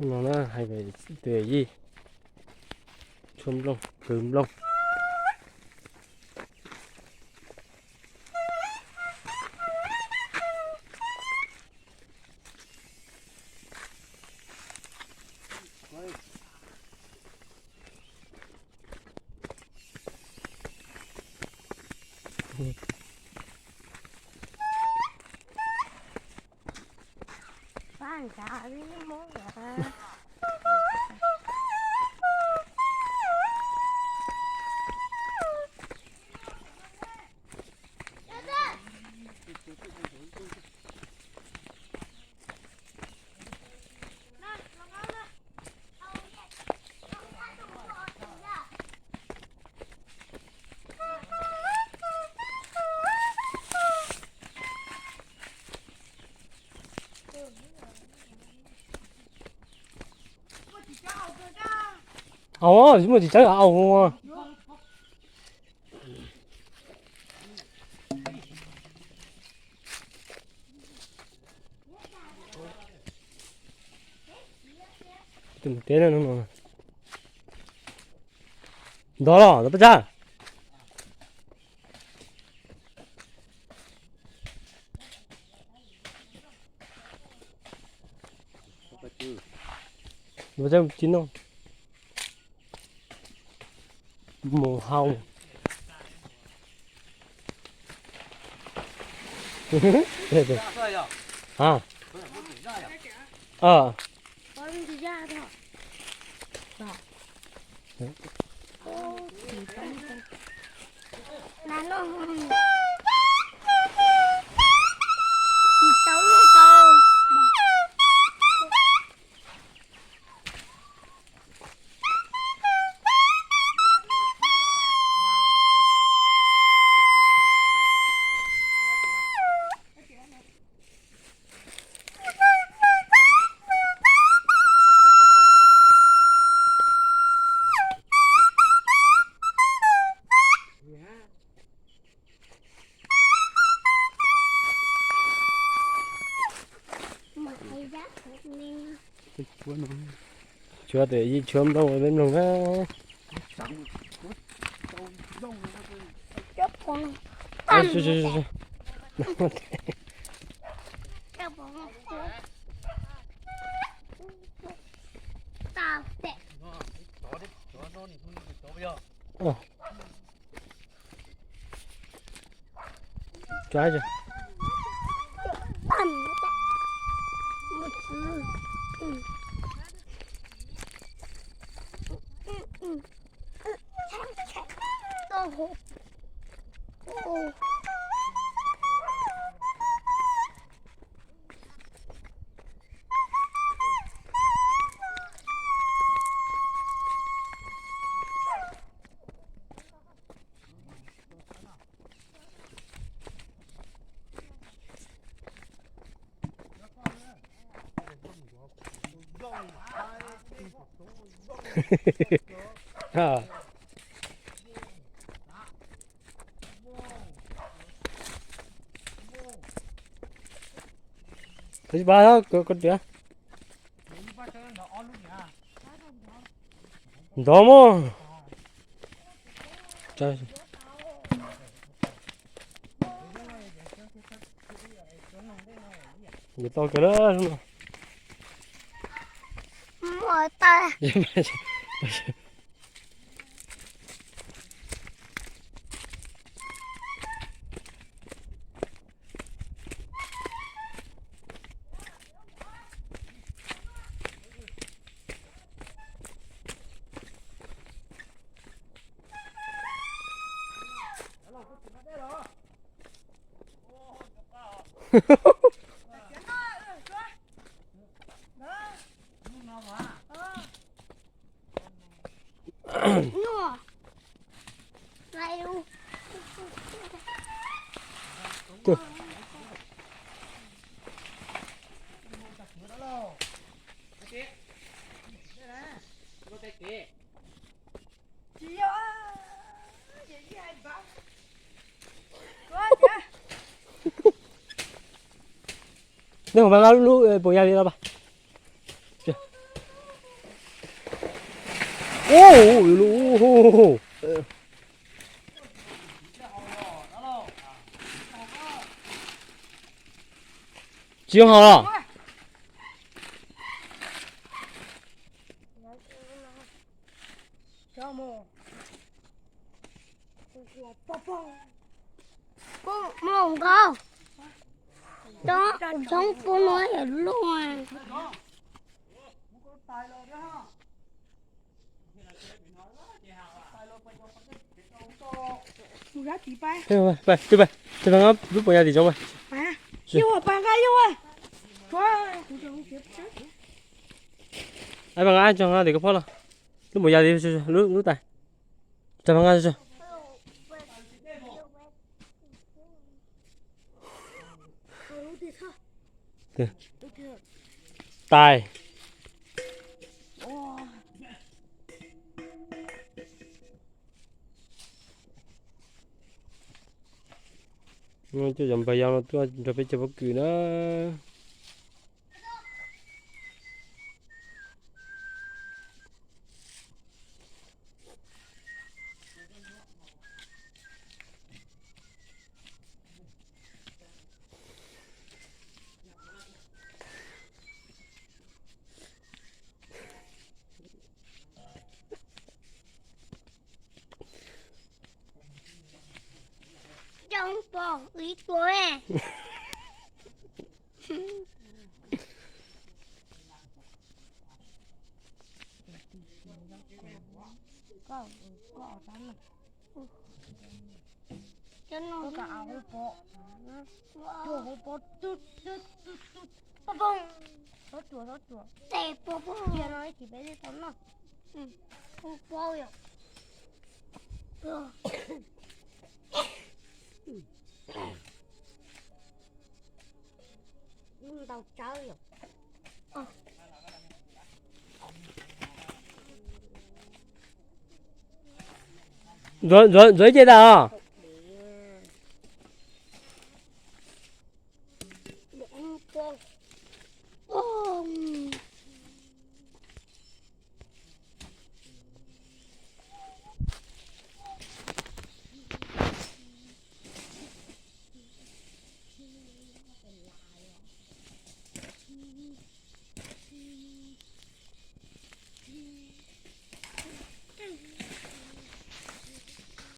No na, hais tias yij tshuab nplooj, kwv nplooj. Au, tsis muaj tsis txawb au. Tus teb no ntog los ntog peb tsag. Mus tsis noj. Mus hau. Hais. Tshuab tias yij tshuab nplooj, peb mloog na. Ntov mog. Yuav tau kiag lawm. Nej hos mas lub lub pus ya li los pas. Ub, tsis haus los? Mloog nkaus, tsob pub nuav yog luaj. Lub pob ya tim tsoov. Nqa tim koj phob los. Lub pob ya tim, lub tais. Rag nqa. Tais. Cov npawg yau no tuaj nrog peb cov pob kws na. Coob pom ib tug. Cov no, cov no, hauv pob, hauv pob, tub tub tub tub, poob poob, txhob tsuas txhob tsuas, tes poob poob, cia no ib chim peb thiaj tau noj. Hauv pob yom. Ntau tsawb yom. Ntxuav ib ce tas os.